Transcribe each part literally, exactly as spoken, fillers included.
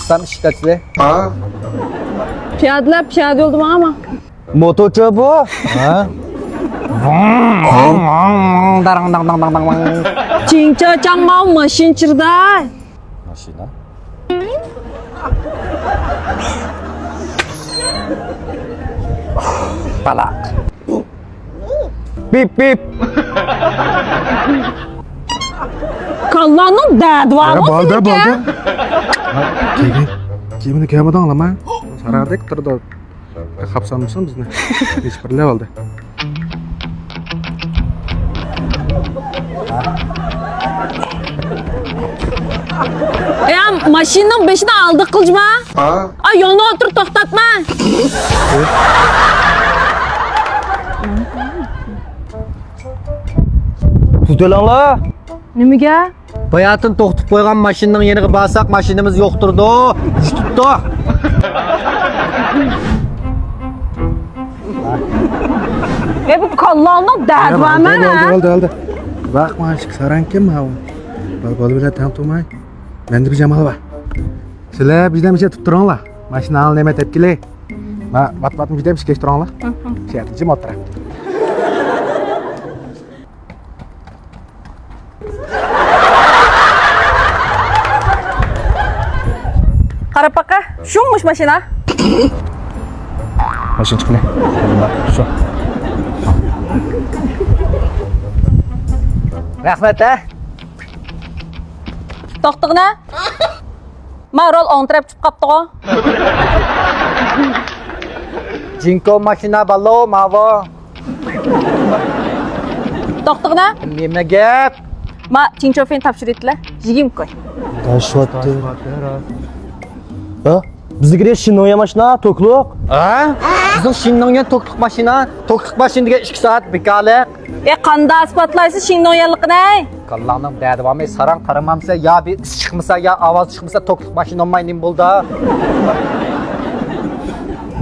تام ئىشىك ئاچىلى. پىيادىلەر پىيادە يولدا ماڭامۇ؟ موتوچى بۇ. ھە؟ داڭ، داڭ، داڭ، داڭ، داڭ. چىڭچاچاڭ ماۋۇ ماشىنا چىرىداي. ماشىنا. بالا. بىپ، بىپ. كاللانىڭ دەردى بارمۇ سېنىڭكى؟ كېمىنى كەمىدىڭلىما؟ ساراڭدەك تۇرىدۇ. خاپسانمىسۇن بىزنى. ھېچ بىرلەپ ئالدى. يا ماشىنىنىڭ بېشىدا ئالدى قىلجىما. ئا يولنى ئوتتۇرا توختاتما. تۈزىتىۋېلىڭلار. نېمىگە؟ باياتىن توختىتىپ قويغان ماشىنىنىڭ يېنىغا بارساق، ماشىنىمىز يوق تۇرىدۇ. چۈشۈپتۇ. ئەي، بۇ كاللانىڭ دەردى بارمۇ؟ بولدى، بولدى، بولدى. باقما، ئىشىك ساراڭكەن ماۋۇ. بار، بولۇۋېرە، تەڭ تۇرماي. مەندە بىر جامال بار. سىلەر بىزدىن بىر تۇتۇپ تۇرۇڭلار. ماشىنا ئالىنى نېمە تەپكىلى. ما، ۋات-ۋاتنى بىزدە بىر كەچ تۇرۇڭلار. شەرتلىجىم ئوتتۇرا. قاراپ باقا، شۇ مۇش ماشىنا. ماشىنا چىقىلى. شۇ. رەھمەت، ھە. توختىغىنا. ما رول ئوڭ تەرەپ چۈشۈپ قاپتىغۇ. جىنكو ماشىنا بالو ماۋۇ. توختىغىنا. نېمە گەپ؟ ما چىڭچوفېن تاپشۇرۇۋېتىلە. يىگىرمە كوي. داشۋاتتى. ھە؟ بىزدىكى شىننويا ماشىنا، توكلۇق. ھە؟ بىزنىڭ شىننويا توكلۇق ماشىنا. توكلۇق ماشىنا دېگەن ئىككى سائەت بىكارلىق. ئە، قانداق ئىسپاتلايسىز شىننويەنلىقىنى؟ كاللاڭنىڭ دەردى بارمۇ؟ ساراڭ تارىمامسەن؟ يا بىر ئىس چىقمىسا، يا ئاۋاز چىقمىسا، توكلۇق ماشىنا بولماي نېمە بولىدۇ؟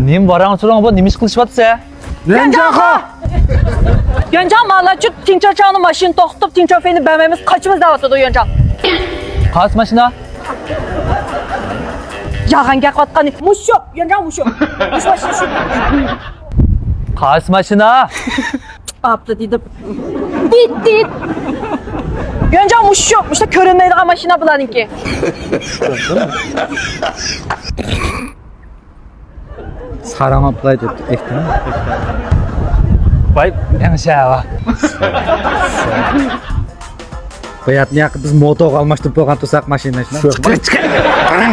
نېمە ۋاراڭ-چۇرۇڭ بۇ؟ نېمە ئىش قىلىشىۋاتىسەن؟ يۈەنجاڭ! يۈەنجاڭ، مالاچۇ تىڭچاچاڭنى ماشىنا توختىتىپ، تىڭچاۋفېينى بەرمەيمىز، قاچىمىز دەۋاتىدۇ، يۈەنجاڭ. قايسى ماشىنا؟ يالغان گەپ قىلىۋاتقان. مۇشۇ، يۈەنجاڭ، مۇشۇ. مۇشۇ ماشىنا شۇ. قايسى ماشىنا؟ ئاپلا دېدىم. دىت، دىت. يۈەنجاڭ، مۇشۇ، مۇشۇ كۆرۈنمەيدىغان ماشىنا بۇلارنىڭكى. ساراڭ ئاپلاي دەپتۇ، ئېيتتىڭ. باي، ياڭشا. باياتنى ياقى بىز موتوغا ئالماشتۇرۇپ قويغان تۇرساق ماشىنا. شۇ. چىقىڭ، چىقىڭ.